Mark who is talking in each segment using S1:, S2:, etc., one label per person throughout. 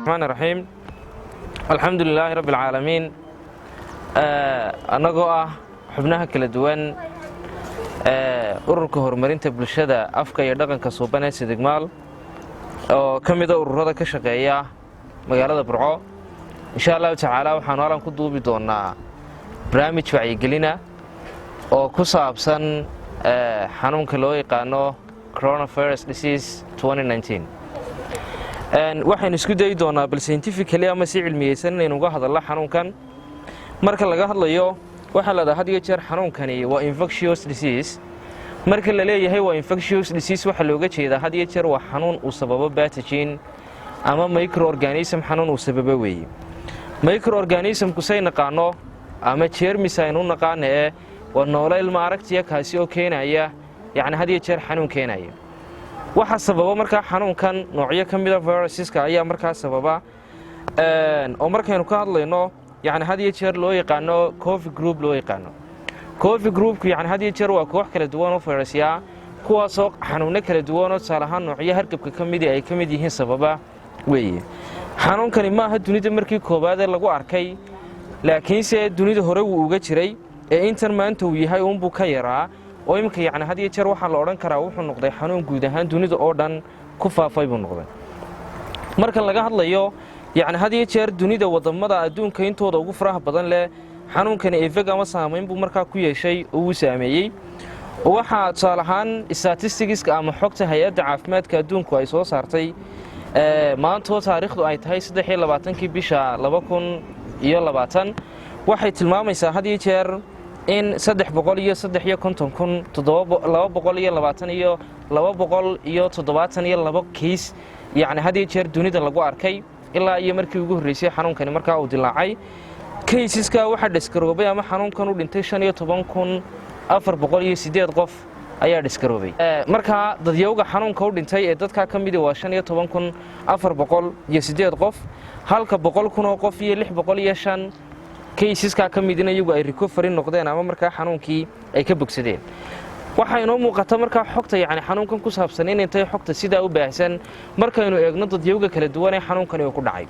S1: الرحمن الرحيم، الحمد لله رب العالمين. Annagoo ah xubnaha kala duwan ururka horumarinta bulshada, afka iyo dhaqanka suuban ee Sidigmaal, oo ka mida ururada ka shaqeeya magaalada Burco, insha Allahu tacaala waxaanu halan ku duubi doonaa barnaamij wacyigelina oo ku saabsan xanuunka loo yaqaano coronavirus disease. Waxaynu isku dayi doonaa bal scientifically ama si cilmiyeysan inaynu uga hadallo xanuunkan. Marka laga hadlayo, waxaa la had iyo jeer xanuunkani waa infectious disease. Marka la leeyahay waa infectious disease, waxaa looga jeedaa had iyo jeer waa xanuun uu sababo pathogen ama microorganism, xanuun uu sababo weeye. Microorganismku say naqaano ama jeermis aynu u naqaana ee waa noole ilma aragtiya, kaasi oo keenaya yacni had iyo jeer xanuun keenaya. Waxaa sababa markaa xanuunkan noocyo ka mida virusiska ayaa markaa sababa, oo markaynu ka hadlayno yani had iyo jeer loo yaqaano covid group loo yaqaano. Covid groupku yani had iyo jeer waa koox kala duwan oo fayrasyaa, kuwaasoo xanuunno kala duwan oo tusaale ahaan noocyo hargabka ka midi ay ka mid yihiin sababa weeye. Xanuunkani ma aha dunida markii koowaad ee lagu arkay, laakiinse dunida hore wuu uga jiray ee intan maanta uu yahay uunbuu ka yaraa, oo iminka yacni had iyo jeer waxaa la odhan karaa wuxuu noqday xanuun guud ahaan dunida oo dhan ku faafay buu noqday. Marka laga hadlayo yacni had iyo jeer dunida wadamada adduunka intooda ugu faraha badan leh, xanuunkani effect ama saamayn buu markaa ku yeeshay oo uu saameeyey. Waxaa tusaale ahaan statisticska ama xogta Hay-adda Caafimaadka Adduunku ay soo saartay maantoo taariikhdu ay tahay 23-kii bisha 2020, waxay tilmaamaysaa had iyo jeer in 353,220 iyo 272 kiis yacni had iyo jeer dunida lagu arkay ilaa iyo markii ugu horreysay xanuunkani markaa uu dilaacay. Caseska waxaa dhiskaroobay ama xanuunkan u dhintay 15,408 qof ayaa dhiskaroobay. Markaa dadyowga xanuunka u dhintay ee dadkaa ka midi waa 15,408 qof, halka 100,000 oo qof iyo 605 caseskaa ka midina iyagu ay recovery noqdeen ama markaa xanuunkii ay ka bogsadeen. Waxaa inoo muuqata markaa xogta yacni xanuunkan ku saabsan inay tahay xogta sidaa u baahsan markaynu eegno dadyowga kala duwan ee xanuunkani uu ku dhacay.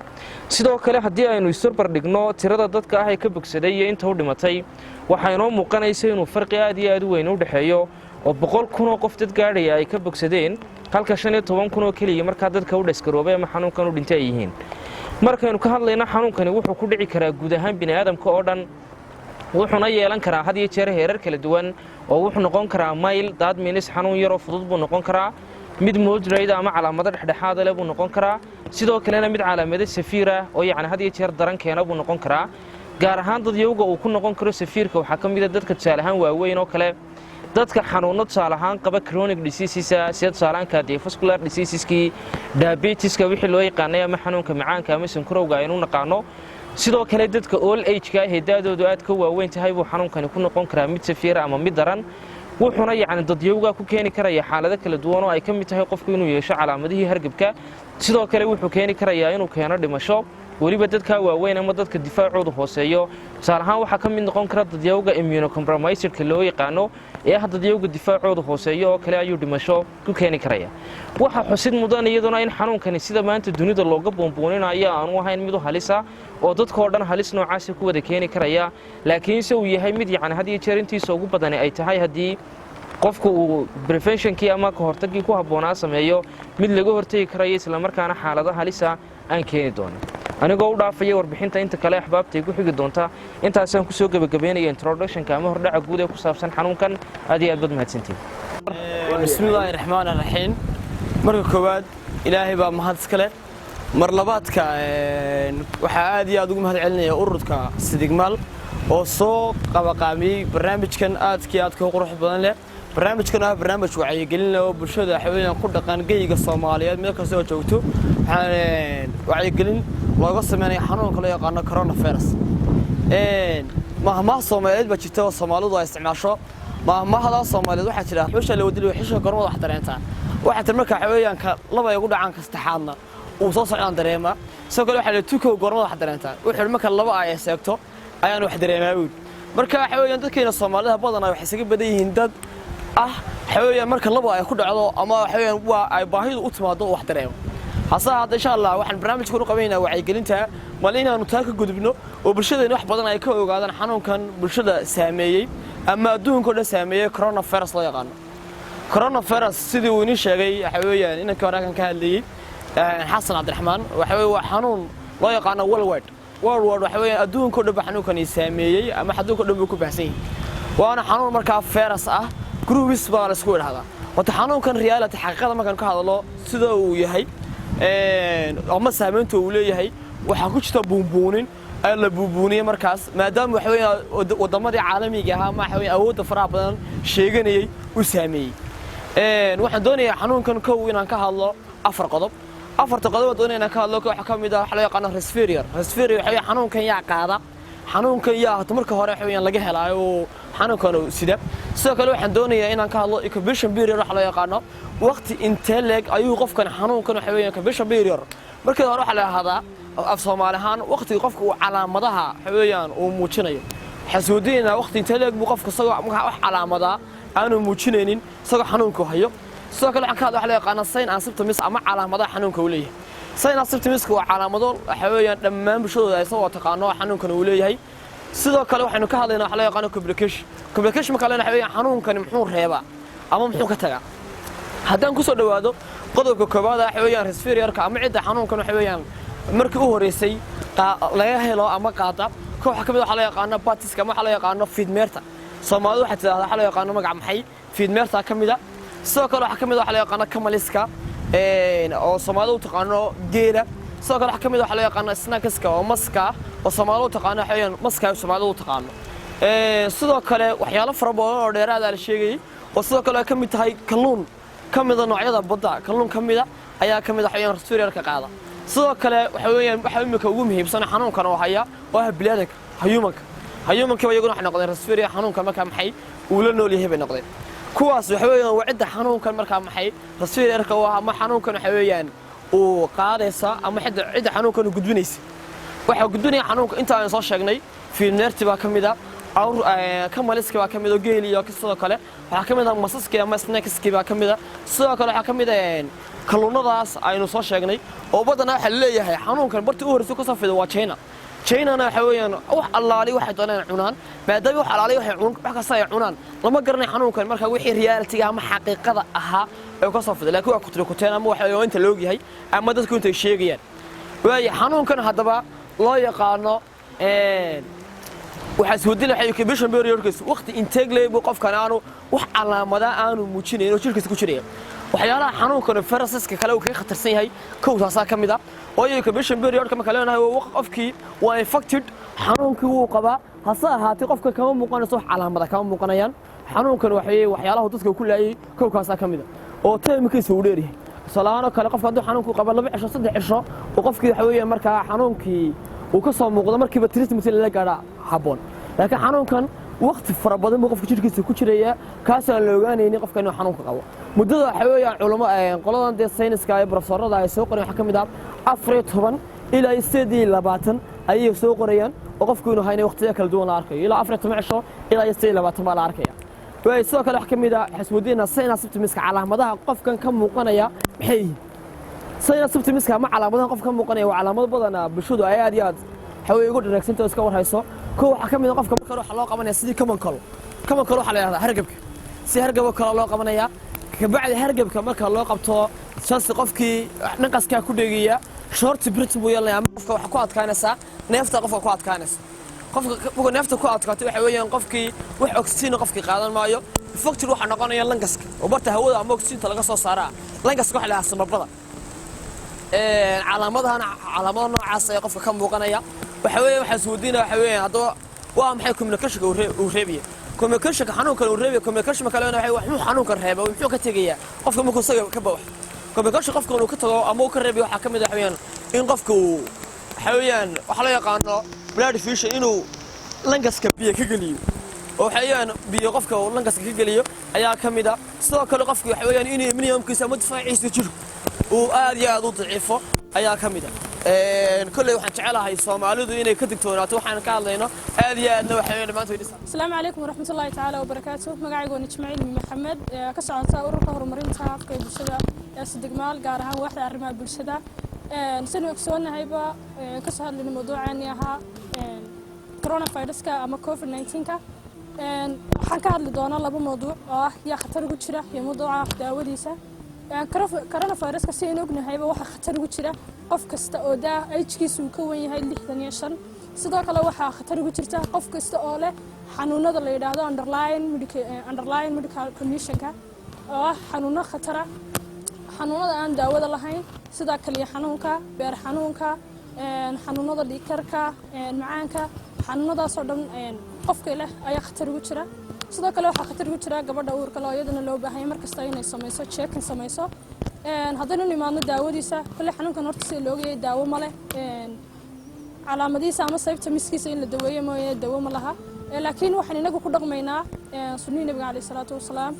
S1: Sidoo kale, haddii aynu isbarbar dhigno tirada dadka ah ee ka bogsaday iyo inta u dhimatay, waxaa inoo muuqanaysa inuu farqi aad iyo aad u weyn u dhexeeyo, oo 100,000 oo qof dad gaadhaya ay ka bogsadeen, halka 15,000 oo keliya markaa dadka u dhaskaroobay ama xanuunkan u dhintay ay yihiin. Markaynu ka hadlayno, xanuunkani wuxuu ku dhici karaa guud ahaan bini aadamka oo dhan, wuxuuna yeelan karaa had iyo jeer heerar kala duwan, oo wuxuu noqon karaa mild, that means xanuun yaroo fudud buu noqon karaa, mid moderate ama calaamado dhexdhexaada leh buu noqon karaa, sidoo kalena mid calaamado severe ah oo yacni had iyo jeer daran keena buu noqon karaa. Gaar ahaan dadyowga uu ku noqon karo severeka waxaa ka mida dadka tusaale ahaan waaweyn oo kale, dadka xanuunno tusaale ahaan qaba chronic diseases, sida tusaale ahaan cardiovascular diseaseskii, diabetiska wixii loo yaqaanay ama xanuunka macaanka ama sonkorowga aynu naqaano. Sidoo kale dadka old ageka ah ee da'doodu aad ka waaweyn tahay buu xanuunkani ku noqon karaa mid severe ama mid daran. Wuxuuna yacni dadyowgaa ku keeni karaya xaalado kala duwan oo ay ka mid tahay qofku inuu yeesho calaamadihii hargebka. Sidoo kale wuxuu keeni karayaa inuu keeno dhimasho, weliba dadkaa waaweyn ama dadka difaacoodu hooseeyo. Tusaale ahaan waxaa ka mid noqon kara dadyowga immunocompromisedka loo yaqaano ee ah dadyowga difaacoodu hooseeyo oo kale ayuu dhimasho ku keeni karaya. Waxaa xusid mudan iyaduna in xanuunkani sida maanta dunida looga buunbuuninayo aanu ahayn mid u halisa oo dadkoo dhan halis noocaasi ku wada keeni karaya, laakiinse uu yahay mid yacni had iyo jeer intiisa ugu badani ay tahay haddii qofku uu preventionkii ama ka hortagii ku habboonaa sameeyo, mid laga hortegi karayo, islamarkaana xaalado halisa aan keeni doonin. Anigoo u dhaafaya warbixinta inta kale axbaabtay ku xigi doonta, intaasaan kusoo gebagabeynaya introductionka ama hordhaca guud ee ku saabsan xanuunkan. Aad iyo aad baad mahadsantiin.
S2: Bismillaahi raxmaan raxiim. Marka koowaad Ilaahay baa mahad iskale. Mar labaadka waxaa aad iyo aad ugu mahad celinaya ururka Sidigmaal oo soo qabaqaamiyey barnaamijkan aadkii aadka u qurux badan leh. Barnaamijkan ah barnaamij wacyigelin leh oo bulshada xaweenan ku dhaqan geyga Soomaaliyeed meel kasta oo joogto waxaan wacyigelin looga sameynaya xanuunka loo yaqaano coronavirus. Mahmaah Soomaaliyeed baa jirta oo Soomaalidu ay isticmaasho. Mahmahda Soomaaliyeed waxaa jira: "Xusha la wadili xisha, gormada wax dareentaa." Waxaa tir marka waxa weeyaan ka laba ay ugu dhacaan, ka saddexaadna uu soo socdaan dareema. Sidoo kale waxaa la tukow, gormada wax dareentaa? Wuxuu marka laba ay seegto ayaan wax dareemaa buuri. Marka waxa weeyaan dadkeena Soomaalida badanaa waxay isaga badan yihiin dad ah waxa weeyaan marka laba ay ku dhacdo ama waxa weeyaan waa ay baahidu u timaado wax dareemo. Hase ahaatee, insha Allah, waxaan barnaamijkan u qabaynaynaa wacyigelinta mal inaanu taa ka gudubno oo bulshadeena wax badan ay ka ogaadaan xanuunkan bulshada saameeyey ama adduunka o dhan saameeyey, coronavirus loo yaqaano. Coronavirus, sidii uu inii sheegay waxa weeyaan inankii hore halkan ka hadlayey, Xasan Cabdiraxmaan, waxa weeye waa xanuun loo yaqaano worldwide. Worldwide waxa weeyaan adduunka o dhan ba xanuunkani saameeyey ama adduunka o dhan buu ku baahsan yahay, waana xanuun markaa virus ah, groups baa la isku idhahdaa. Wata xanuunkan reality, xaqiiqada markaan ka hadlo, sida uu yahay ama saameynta uu leeyahay, waxaa ku jirta buunbuunin ay la buunbuuniyey markaas, maadaama waxa weeyaan waddamadii caalamiga ahaa ama waxa weeyaan awoodda faraha badan sheeganayey uu saameeyey. Waxaan doonayaa xanuunkan kow inaan ka hadlo afar qodob. Afarta qodob aan doonaya inaan ka hadlo waxaa ka mid ah waxa loo yaqaano respiratory. Respiratory waxa weeyaan xanuunkan yaa qaada, xanuunkan yaa hata marka hore waxa weeyaan laga helaayo oo xanuunkan uu sida. Sidoo kale waxaan doonayaa inaan ka hadlo incubation period, waxa loo yaqaano waqti intee leeg ayuu qofkan xanuunkan waxa weeyaan incubation period. Markii hore waxaa la yidhahdaa af Soomaali ahaan waqtiga qofka uu calaamadaha waxa weeyaan uu muujinayo. Waxaan isweydiinaynaa waqti intee leeg buu qofka isagoo markaa wax calaamadaa aanu muujinaynin isagoo xanuunku hayo. Sidoo kale waxaan ka hadla waxa loo yaqaano sign and symptoms ama calaamadaha xanuunka uu leeyahay. Sign and symptoms waa calaamado waxa weeyaan dhammaan bulshadooda ay soo taqaano xanuunkan uu leeyahay. Sidoo kale waxaynu ka hadlaynaa waxa loo yaqaano complication. Complication marka leenahay, waxa weeyaan xanuunkani muxuu reebaa ama muxuu ka tagaa. Haddaan ku soo dhowaado qodobka koowaad, waxa weeyaan respiratory ama cidda xanuunkan waxa weeyaan markii u horeysay laga helo ama qaada. Koox ka mid waxa loo yaqaano batiska ama waxa loo yaqaano fiidmeerta. Soomaalidu waxay tidhahdaa waxa loo yaqaano magac maxay, fiidmeerta ka mid a. Sidoo kale waxaa ka mid ah waxa loo yaqaano cameliska oo Soomaalidu u taqaano geela. Sidoo kale waxaa ka mid ah waxa loo yaqaano snakeska oo maska ah oo Soomaalidu u taqaano waxa weeyaan maska Soomaalidu u taqaano. Sidoo kale waxyaalo fara badan oo dheeraada la sheegayay oo sidoo kale ay ka mid tahay kalluun ka mida noocyada badda, kalluun ka mida ayaa ka mid ah waxyaan respiratory qaada. Sidoo kale waxa weeyaan waxa imika ugu muhiimsan xanuunkan oo haya oo ah bini'aadanka, humanka. Humanka iyaguna waxay noqdeen respiratory xanuunkan markaa maxay uu la nool yahay bay noqdeen. Kuwaas waxa weeyaan waa cidda xanuunkan markaa maxay respiratory oo ah ama xanuunkan waxa weeyaan uu qaadaysa ama cidda xanuunkan uu gudbinaysa. Waxaa gudbinaya xanuunka inta aan soo sheegnay: fiidmeerti baa ka mid ah, cameliska baa ka mid ah, geel iyo sidoo kale waxaa ka mid ah masaski ama snakeski baa ka mid ah. Sidoo kale waxaa ka mid ah kalluunadaas aynu soo sheegnay oo badanaa waxaa leeyahay xanuunkan bartii u horreysay kasoo fiday waa China. Chinana waxa weeyaan wax allaali waxay doonaan cunaan, maadaama wax allaali waxay cun wax kasta ay cunaan, lama garanayo xanuunkan marka wixii reality ama xaqiiqada ahaa ee kasoo fiday, laakiin waa kutirikuteen ama waxa weeyaan inta la ogyahay ama dadku intay sheegayaan. Waayo xanuunkan haddaba loo yaqaano waxaa isweydiin waxay incubation periodkiisa waqti inteeg leey buu qofkan aanu wax calaamada aanu muujinayn oo jirkiisa ku jiraya. Waxyaalaha xanuunkan virusaska kale uu kaga khatarsan yahay kow taasaa ka mid ah oo incubation periodka marka leenahay qofkii waa infected, xanuunkii wuu qabaa, hase ahaatee qofka kama muuqanayso wax calaamada, kama muuqanayaan. Xanuunkan waxay waxyaalaha dadka ku laayay kow kaasaa ka mid ah oo timekiisa uu dheeryahay. Tusaalahaan oo kale, qofka hadduu xanuunku qabo 2 cisho, 3 cisho oo qofkii waxa weeyaan markaa xanuunkii uu ka soo muuqdo, markiiba treatment lala gaadha habboon. Laakiin xanuunkan waqti fara badan buu qofka jirkiisa ku jirayaa, kaasoo aan la ogaanaynin qofka inuu xanuunka qabo. Muddada waxa weeyaan culamo qoladan dee sayniska iyo professorada ay soo qoreen waxaa ka mid ah 14 ilaa 28 ayay soo qorayaan oo qofku inuu hayna waqtiyo kala duwan la arkayo, ilaa 14 cisho ilaa 28 baa la arkaya. Waay sidoo kale wax ka mid ah xaswadiina sign and symptomska, calaamadaha qofkan ka muuqanaya maxay yihiin? Sign and symptomska ama calaamadaha qofka ka muuqanaya waa calaamado badan bulshadu ay aad iyo aad waxa weeye ugu dharagsanta oo iska warhayso. Kow waxaa ka mid ah qofka marka hore waxaa loo qabanaya sidii common cold. Common cold waxaa la yidhahdaa hargabka, si hargaboo kale loo qabanaya. Kabacdi hargabka marka loo qabto shasi qofkii naqaskaa ku dhegaya, short breath buu yeelanaya ama qofka waxa ku adkaanaysaa neefta, qofka ku adkaanaysa. Qofka markuu neefta ku adkaato waxa weeyaan qofkii wax oxygen qofkii qaadan maayo. Affected waxaa noqonaya lungska oo barta hawada ama oxygenta laga soo saaraa. Lungska waxa la yidhahdaa sambabada. Calaamadahan, calaamado noocaas ayaa qofka ka muuqanaya. Waxa weeye waxaa isweydiinaya waxa weeyaan haddaba waa maxay communicationka uu reebaya, communicationka xanuunkan uu reebaya. Communication kale waxa muxuu xanuunkan reeba, muxuu ka tegayaa qofka markuu isaga ka baxo? Communication qofka uu ka tago ama uu ka reebayo waxaa ka mid ah waxa weeyaan in qofka uu waxa weeyaan waxa loo yaqaano blurred vision, inuu lungska biyo ka geliyo, oo waxa weeyaan biyo qofka uu lungska ka geliyo ayaa ka mid ah. Sidoo kale qofka waxa weeyaan inuu immunity-kiisa ama difaaciisa jirku uu aad iyo aad u daciifo ayaa ka mid ah. Kolley waxaan jecelahay Soomaalidu inay ka digtoonaato waxaan ka hadlayno aad iyo aadna. Waxa weeyaan dhammaantood dhisa.
S3: Asalaamu calaykum waraxmatullaahi tacaala wabarakaatu. Magacaygu waa Nijma Cilmi Maxamed, ee ka socota Ururka Horumarinta Afka ee Bulshada ee Sidigmaal, gaar ahaan waaxda arrimaha bulshada. Sanu ogsoonnahayba, kasoo hadlayna mawduucaani ahaa coronaviruska ama COVID 19-ka. Waxaan ka hadli doonaa laba mawduuc oo ah yaa khatar ugu jira iyo mawduuca daawadiisa. Coronaviruska, si aynu ognahayba, waxaa khatar ugu jira qof kasta oo daa age-kiisa uu ka wen yahay 65. Sidoo kale waxaa khatar ugu jirta qof kasta oo leh xanuunada la yidhaahdo underlying medical conditionka, oo ah xanuuno khatara, xanuunada aan daawada lahayn, sida kaliya xanuunka, beer xanuunka, xanuunada dhiigkarka, macaanka. Xanuunadaasoo dhan qofka leh ayaa khatar ugu jira. Sidoo kale waxaa khatar ugu jira gabadha uurka leh, oo iyadana loo baahanya mar kasta inay samayso checking samayso. Haddaynu nimaadno daawadiisa, kolley xanuunkan horta sida loogayay daawo ma leh. Calaamadihiisa ama symptomskiisa in la daweeyo mooye dawo ma laha. Laakiin waxaan inagu ku dhaqmaynaa sunnihii Nabiga caleyhi salaatu wasalaam.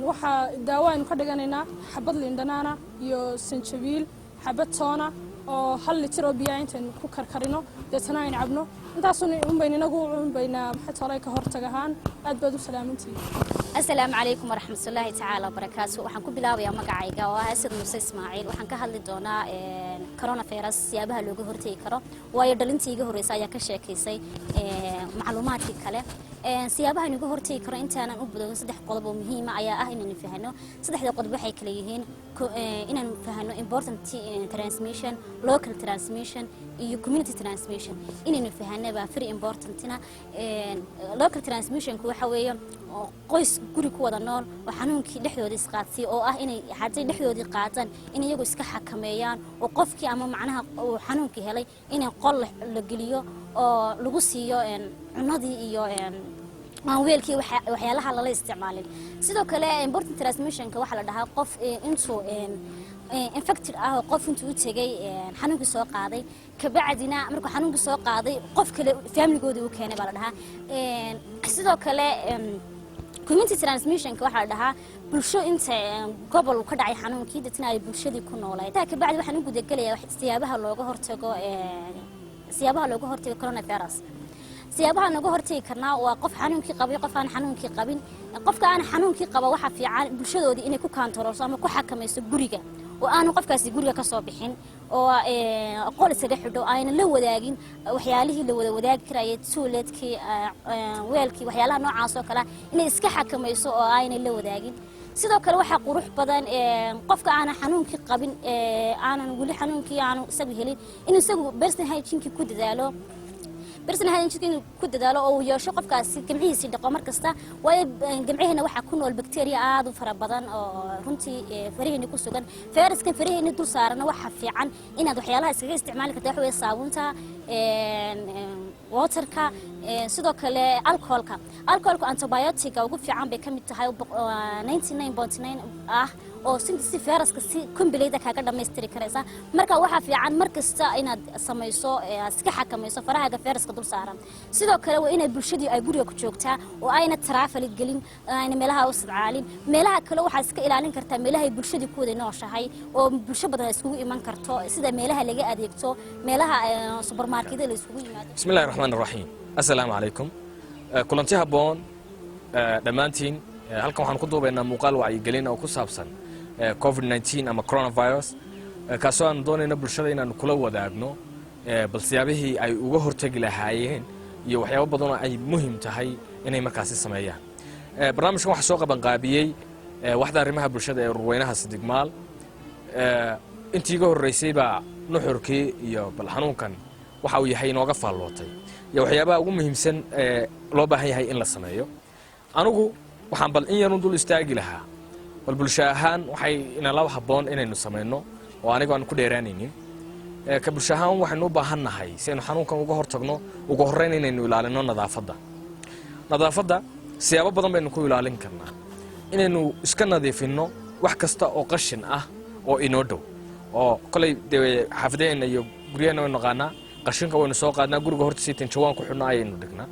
S3: Waxaa daawo aynu ka dhiganaynaa xabad liindhanaana iyo sanjabiil, xabad toona oo 1 litir oo biyaha intaynu ku karkarino, deetana aynu cabno. Intaasun unbaynu inagu unbaynaa maxay tolay ka hortag ahaan. Aad baad u salaamantihiin.
S4: Asalaamu calaykum waraxmatullaahi tacaala wabarakaatu. Waxaan ku bilaabayaa magacayga oo ah Asad Muuse Ismaaciil. Waxaan ka hadli doonaa coronavirus, siyaabaha looga hortegi karo, waayo dhalintii iga horreysa ayaa ka sheekaysay macluumaadkii kale. Siyaabaha inuga hortegi karo intaanan u budogin, saddex qodob oo muhiima ayaa ah inaynu fahano. Saddexda qodob waxay kala yihiin inaanu fahano important transmission, local transmission iyo community transmission. Inaynu fahanaba very importantina. Local transmissionku waxa weeye qoys guri ku wada nool oo xanuunkii dhexdooda isqaadsiiya, oo ah inay hadday dhexdoodii qaataan in iyagu iska xakameeyaan, oo qofkii ama macnaha uu xanuunkii helay inay qol la geliyo oo lagu siiyo cunadii iyo aan weelkii waxyaalaha lala isticmaalin. Sidoo kale important transmissionka waxaa la dhahaa qof intuu infected ah oo qof intuu u tegay xanuunkii soo qaaday, kabacdina markuu xanuunkii soo qaaday qof kale familigoodii u keenay baa la dhahaa. Sidoo kale community transmissionka waxaa la dhahaa bulsho inta gobol ka dhacay xanuunkii, dadna ay bulshadii ku noolayd. Taa kabacdi waxaan u gudagelayaa siyaabaha looga hortago coronavirus. Siyaabaha nooga hortagi karnaa waa qof xanuunkii qabay, qof aan xanuunkii qabin. Qofka aan xanuunkii qaba waxaa fiican bulshadoodii inay ku kaantaroolso ama ku xakamayso guriga, oo aanu qofkaasi guriga ka soo bixin, oo qol iskaga xidho, ayna la wadaagin waxyaalihii la wada wadaagi karayay, toiletkii, weelkii, waxyaalaha noocaas oo kale inay iska xakamayso oo aanay la wadaagin. Sidoo kale waxaa qurux badan qofka aanan xanuunkii qabin, aanan weli xanuunkii aanu isagu helin, inuu isagu personal hygiene ku dadaalo, personal hygiene inuu ku dadaalo oo uu yeesho qofkaasi gamcihiisii dhaqo mar kasta, waayo gamcihiina waxaa ku nool bacteria aad u fara badan oo runtii faraheena ku sugan, fayraskan faraheena dul saarana. Waxaa fiican inaad waxyaalaha iskaga isticmaali karta waxa weeye saabuunta, waterka, sidoo kale alcoholka. Alcoholka antibiotica ugu fiican bay ka mid tahay, 99.9 ah, oo si fayraska si complete kaaga dhammaystiri karaysa. Marka waxaa fiican mar kasta inaad samayso, aad iska xakamayso farahaaga fayraska dul saaran. Sidoo kale waa inay bulshadii ay guriga ku joogtaa oo ayna travel gelin, ayna meelaha u sadcaalin. Meelaha kale waxaad iska ilaalin kartaa meelaha ay bulshadii ku wada nooshahay oo bulsho badan ay iskugu iman karto, sida meelaha laga adeegto, meelaha supermarketyada la isugu yimaado.
S5: بسم الله الرحمن الرحيم. السلام عليكم. Kulanti habboon dhammaantiin. Halkan waxaan ku duubaynaa muuqaal wacyigelin oo ku saabsan COVID 19 ama coronavirus, kaasoo aan doonayno bulshada inaanu kula wadaagno bal siyaabihii ay uga hortegi lahaayeen iyo waxyaabo badan oo ay muhim tahay inay markaasi sameeyaan. Barnaamijkan waxaa soo qabanqaabiyey waxda arrimaha bulshada ee ururweynaha Sidigmaal. Intii iga horreysay baa nuxurkii iyo bal xanuunkan waxa uu yahay inooga faallootay iyo waxyaabaha ugu muhiimsan ee loo baahan yahay in la sameeyo. Anigu waxaan bal in yarun dul istaagi lahaa bal bulsho ahaan waxay inala habboon inaynu samayno, oo anigu aan ku dheeraanaynin. Ka bulsho ahaan waxaynu u baahan nahay, si aynu xanuunkan uga hortagno, ugu horreyn inaynu ilaalino nadaafadda. Nadaafadda siyaabo badan baynu ku ilaalin karnaa: inaynu iska nadiifinno wax kasta oo qashin ah oo inoo dhow, oo kolay dee xaafadaheenna iyo guryaheenna waynu naqaanaa. Qashinka waynu soo qaadnaa, guriga hortiisa intaan jawaan ku xidhno ayaynu dhignaa,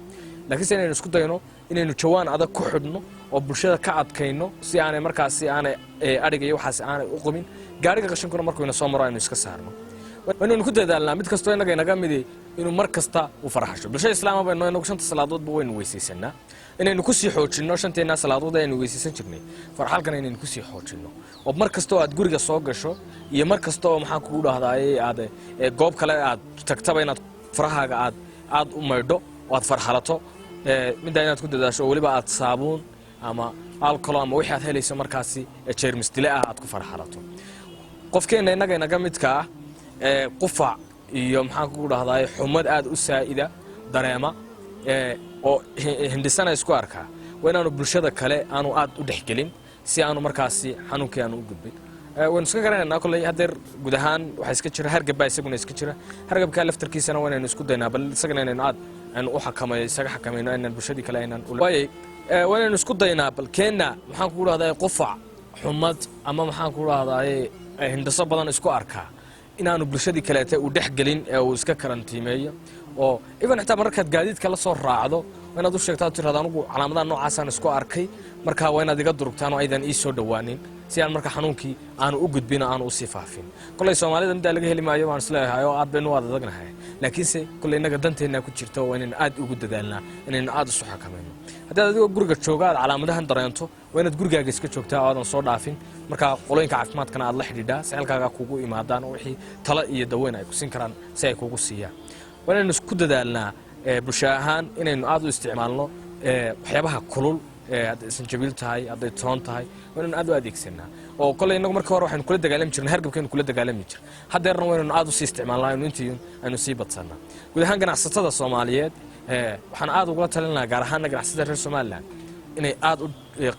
S5: laakiinse inaynu isku dayno inaynu jawaan adag ku xidhno oo bulshada ka adkayno si aanay markaasi aanay adhiga iyo waxaasi aanay u qubin. Gaariga qashinkuna markuu ina soo maro aynu iska saarno. Inaynu ku dadaalnaa mid kastoo innaga inaga midi inuu mar kasta u farxasho. Bulshada islaama baynu inagu shanta salaadoodba waynu weysaysanaa, inaynu kusii xoojinno shanteennaa salaadood aynu weysaysan jirnay, farxalkana inaynu kusii xoojinno, oo mar kasta oo aad guriga soo gasho iyo mar kasta oo maxaan kugu dhahdaayey aad goob kale aad tagtaba inaad farahaaga aad u maydho oo aad farxalato. Middaa inaad ku dadaasho oo weliba aad saabuun ama alcohol ama wixii aad helayso markaasi jeermis dile ah aad ku farxalato. Qofkeenna innaga inaga midka ah qufac iyo maxaan kugu dhahdaay xumad aad u saa'ida dareema oo hindhisana isku arkaa, waa inaanu bulshada kale aanu aad u dhexgelin si aanu markaasi xanuunkii aanu u gudbin. Waynu iska garanaynaa kolley haddeer guud ahaan waxaa iska jira hargab baa isaguna iska jira. Hargabkaa laftarkiisana waa inaynu isku daynaa bal isagana inaynu aad aynu u xakameeyo, isaga xakamayno, aynaan bulshadii kale aynaan. Waayay, waa inaynu isku daynaa bal keenna maxaan kugu dhahdaay qufac, xumad ama maxaan kugu dhahdaay hindhiso badan isku arkaa inaanu bulshadii kaleete uu dhex gelin ee uu iska karantiimeeyo. Oo even xitaa mararkaad gaadiidka la soo raacdo waa inaad u sheegtaa, tirahdo anugu calaamadaha noocaasaan isku arkay, markaa waa inaad iga durugtaan oo aydan ii soo dhowaanin si aan marka xanuunkii aanu u gudbin oo aanu usii faafin. Kolley Soomaalida middaa laga heli maayo waan isleeyahay oo aad baynu u adadagnahay, laakiinse kolley innaga danteennaa ku jirta oo inaynu aad ugu dadaalnaa inaynu aad isu xakamayno. Haddaad adigoo guriga jooga aad calaamadahan dareento, waa inaad gurigaaga iska joogtaa oo aadan soo dhaafin. Markaa qolooyinka caafimaadkana aad la xidhiidhaa si halkaagaa kugu imaadaan oo wixii talo iyo daweyn ay ku siin karaan si ay kugu siiyaan. Waa inaynu isku dadaalnaa bulsho ahaan inaynu aad u isticmaalno waxyaabaha kulul, hadday sanjabiil tahay, hadday toon tahay, waa inaynu aad u adeegsanaa. Oo kolley innagu markii hore waxaynu kula dagaalami jirnay hargabkaynu kula dagaalami jirnay, haddeerna waa inaynu aad usii isticmaalnaa, aynu intii aynu sii badsanaa. Guud ahaan ganacsatada Soomaaliyeed waxaan aad ugula talin lahaa, gaar ahaana ganacsatada reer Somaliland, inay aad u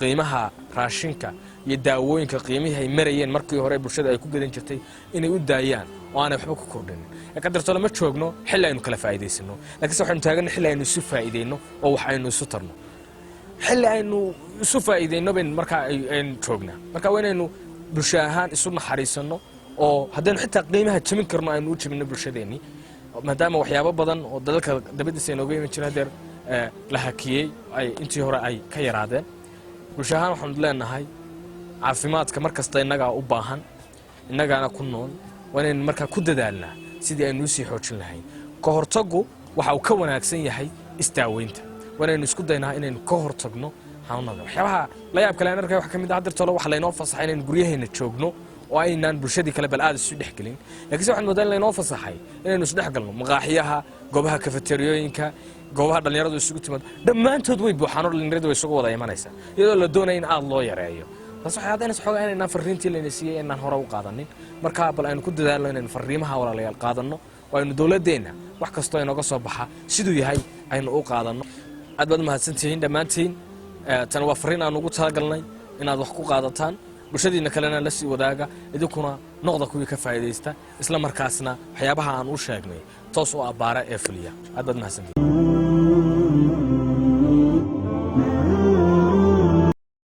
S5: qiimaha raashinka iyo daawooyinka qiimihii ay marayeen markii hore bulshada ay ku gadan jirtay inay u daayaan oo aanay waxba ku kordhinin. Qadarto lama joogno xilli aynu kala faa'iidaysano, laakiinse waxaynu taagana xilli aynu isu faa'iidayno oo wax aynu isu tarno. Xilli aynu isu faa'iidayno baynu markaa aynu joognaa. Marka waa inaynu bulsho ahaan isu naxariisanno oo haddaynu xitaa qiimaha jebin karno aynu u jebinno bulshadeennii, maadaama waxyaabo badan oo dalalka dabadiisa inooga iman jira hadeer la hakiyey, ay intii hore ay ka yaraadeen. Bulsho ahaan waxaanu leenahay caafimaadka mar kasta innagaa u baahan, innagaana ku nool. Waa inaynu markaa ku dadaalnaa sidii aynu usii xoojin lahayn. Ka hortaggu waxa uu ka wanaagsan yahay isdaaweynta. Waa inaynu isku daynaa inaynu ka hortagno xanuunada. Waxyaabaha la yaab kale aan arkay waxaa ka mid ah haddeertole waxa laynoo fasaxay inaynu guryaheena joogno oo aynaan bulshadii kale bal aad isu dhex gelin, laakiinse waxaan moodaa in laynoo fasaxay inaynu isdhex galno maqaaxiyaha, goobaha kafeteriyooyinka, goobaha dhallinyaradu isugu timaado. Dhammaantood way buuxaan oo dhallinyaradu way isugu wada imanaysaa iyadoo la doonaya in aad loo yareeyo. Taas waxay caddaynaysa xoogaa inaynaan farriintii layna siiyey inaan hore u qaadanin. Marka bal aynu ku dadaalno inaynu farriimaha, walaalayaal, qaadanno oo aynu dowladdeenna wax kastoo inooga soo baxa siduu yahay aynu u qaadanno. Aad baad umahadsantihiin dhammaantiin. Tan waa farriin aan ugu talagalnay inaad wax ku qaadataan, bulshadiina kalena la sii wadaaga, idinkuna noqda kuwii ka faa'iidaysta, isla markaasna waxyaabaha aan u sheegnay toos u abbaara ee fuliya. Aad baad mahadsantihiin.